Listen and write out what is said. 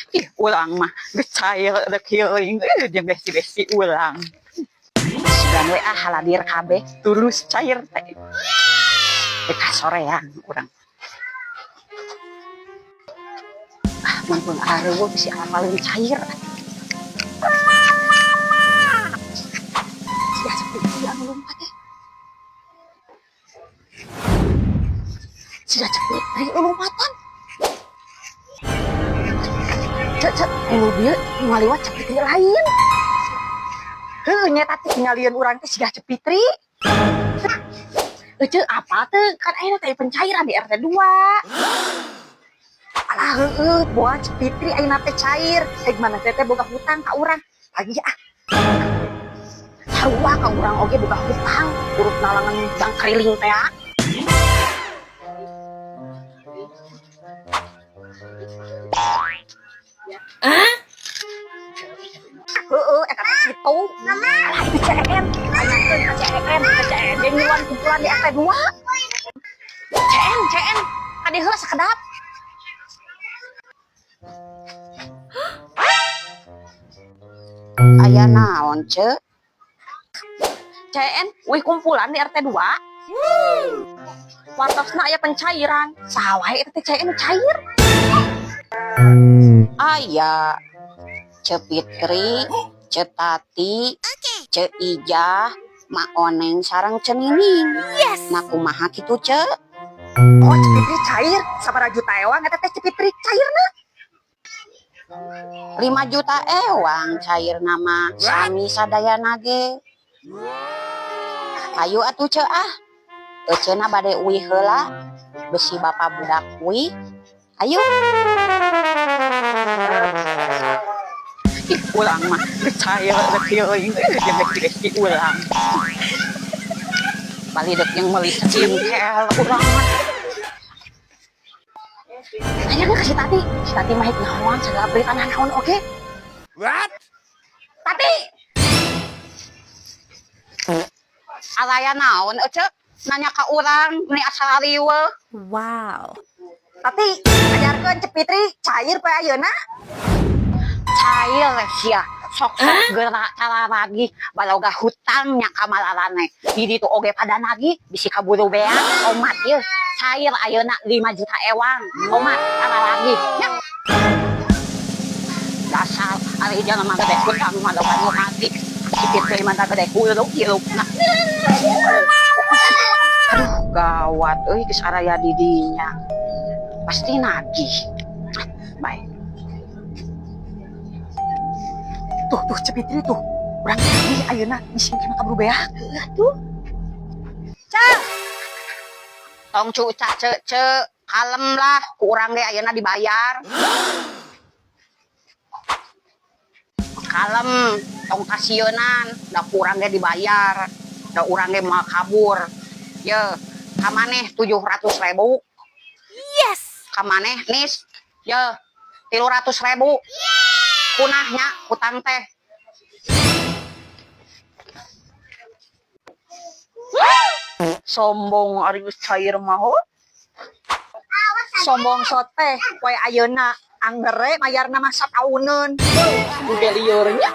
Ih, urang mah geus cair rek healing jeung besti-besti urang. Sugan we ah haladir kabeh tulus cair teh. Rek kasoreang urang. Ah, mumpung areuweuh bisi apaleun cair. Sia Cepitri anu lumpat teh. Sia Cepitri lompatan. Cek cek nu dieu ngaliwat Cepitri lain. Heuh, nya tadi tingalieun urang teh siga Cepitri. Ece apa teh? Kan ayeuna teh pencairan di RT 2. Alah heueuh, boa Cepitri ayeuna teh cair. Eh gimana teh teh boga hutang ka urang. Lagi ah. Sarua ka urang oge boga hutang, urut nalangan bang keriling teh. Heeh, eta teh kitu. Alah itu CN, tanyakeun ka CN, ka CN ge ngiluan kumpulan di RT 2. CN, CN, kadieu heula sakedap. Aya naon, Ce? CN, wih kumpulan di RT 2. Wartosna aya pencairan. Saha wae eta teh CN nu cair? Aya Ce Fitri, Ce Tati, Ce Ijah, Ma Oneng sareng Ce Nining. Yes. Nah kumaha kitu, Ce? Oh, Ce Fitri cair. Sabaraha juta ewang eta teh Ce Fitri cairna? 5 juta ewang cairna mah sami sadayana ge. Ayo atuh Ce ah. Eceuna bade uih heula. Besi bapa budak uih. Ayo. Ih, urang mah geus cair rek healing jeung besti-besti urang. Bali dek yang meuli skincare urang mah. Tanya ka si Tati. Si Tati mah hek naon segala berita naon oge. What? Tati. Alaya naon ece? Nanya ka urang meni asal riweuh. Wow. Tati, ajarkeun Cepitri cair poe ayeuna. Cair sia. Sok-sok gerak cara lagi baloga hutang nya ka malarane. Di ditu oge pada nagih bisi kaburu beak omat ieu. Cair ayeuna 5 juta ewang. Omat cara lagi nya. Dasar ari jelema gede hutang mah loba nu hati. Si Fitri mah gede hulu hirupna. Aduh gawat euy geus araya di dinya. Pasti nagih. Baik. Tuh, tuh Cepitri tuh. Urang nagih ayeuna bisi kana kaburu beak. Heuh atuh. Cek. Tong cuca ce ce kalem lah ku urang ge ayeuna dibayar. Kalem, tong kasieunan, da ku urang ge dibayar. Da urang ge moal kabur. Ye, ka maneh 700.000. Yes. Ka maneh nis, ye 300.000. Kunahnya hutang teh. Sombong ari geus cair mah ho. Sombong sot teh poe ayeuna anggere mayarna mah satauneun. Udah liurnya.